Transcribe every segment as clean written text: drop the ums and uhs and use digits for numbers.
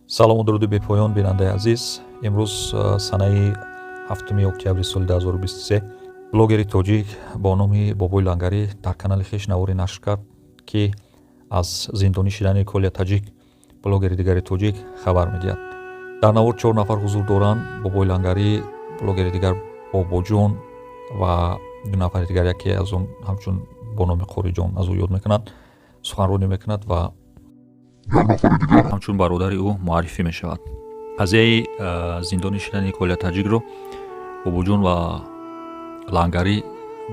Салому дуруди бепоён, бинандаи азиз. Имрӯз санаи 7 октябри соли 2023 блогери тоҷик бо номи Бобои Лангарӣ дар канали хеш наворе нашр кард, ки аз зиндонӣ шидани Коля Таҷик, блогери дигари тоҷик, хабар медиҳад. Дар навор чор нафар ҳузур доранд: Бобои Лангарӣ, блогери дигар Бобоҷон ва ду нафари дигар. Яке аз он ҳамчун бо номи Қориҷон аз ӯ ёд мекунад, суханронӣ мекунад ва ҳамчун бародари ӯ муаррифӣ мешавад. Қазияи зиндонӣ шидани Коля Таҷикро Бобоҷон ва Лангарӣ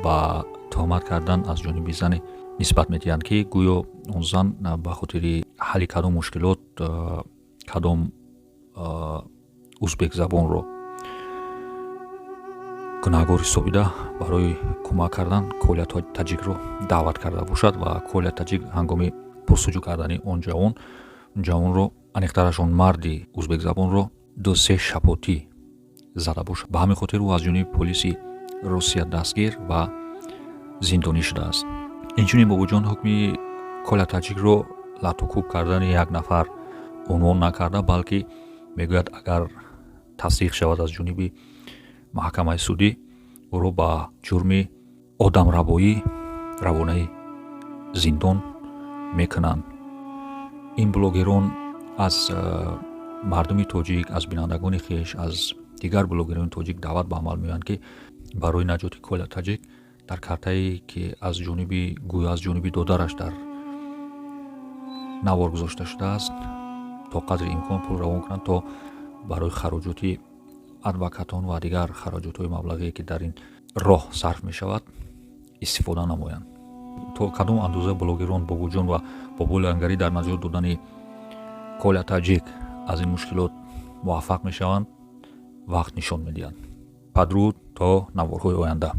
ба туҳмат кардан аз ҷониби зане нисбат медиҳанд, ки гӯё он зан ба хотири ҳалли кадом мушкилот кадом узбекзабонро гунаҳгор ҳисобида, барои кӯмак кардан Коля Таҷикро даъват карда бошад ва Коля Таҷик ҳангоми пурсуҷӯ кардани он ҷавон, ҷавонро, аниқтараш он марди узбекзабонро, ду-се шапотӣ зада бошад. Ба ҳамин хотир ӯ аз ҷониби полиси Русия дастгир ва зиндонӣ шудааст. Инчунин Бобоҷон ҳукми Коля Таҷикро латукӯб кардани як нафар унвон накарда, балки мегӯяд, агар тасдиқ шавад аз ҷониби маҳкамаи судӣ, ӯро ба ҷурми одамрабоӣ равонаи зиндон мекунанд. Ин блогерон аз мардуми тоҷик, аз бинандагони хеш, аз дигар блогерони тоҷик даъват ба амал меоянд, ки барои наҷоти Коля Таҷик дар картае, ки аз ҷониби, гӯё аз ҷониби додараш дар навор гузошта шудааст, то қадри имкон пул равон кунанд, то барои хароҷоти адвокатон ва дигар хароҷотҳои маблағие, ки дар ин роҳ сарф мешавад, истифода намоянд. То кадом андоза блогерон Бобоҷон ва Бобои Лангарӣ дар наҷот додани Коля Таҷик аз ин мушкилот муваффақ мешаванд, вақт нишон медиҳад. Падруд, то наворҳои оянда.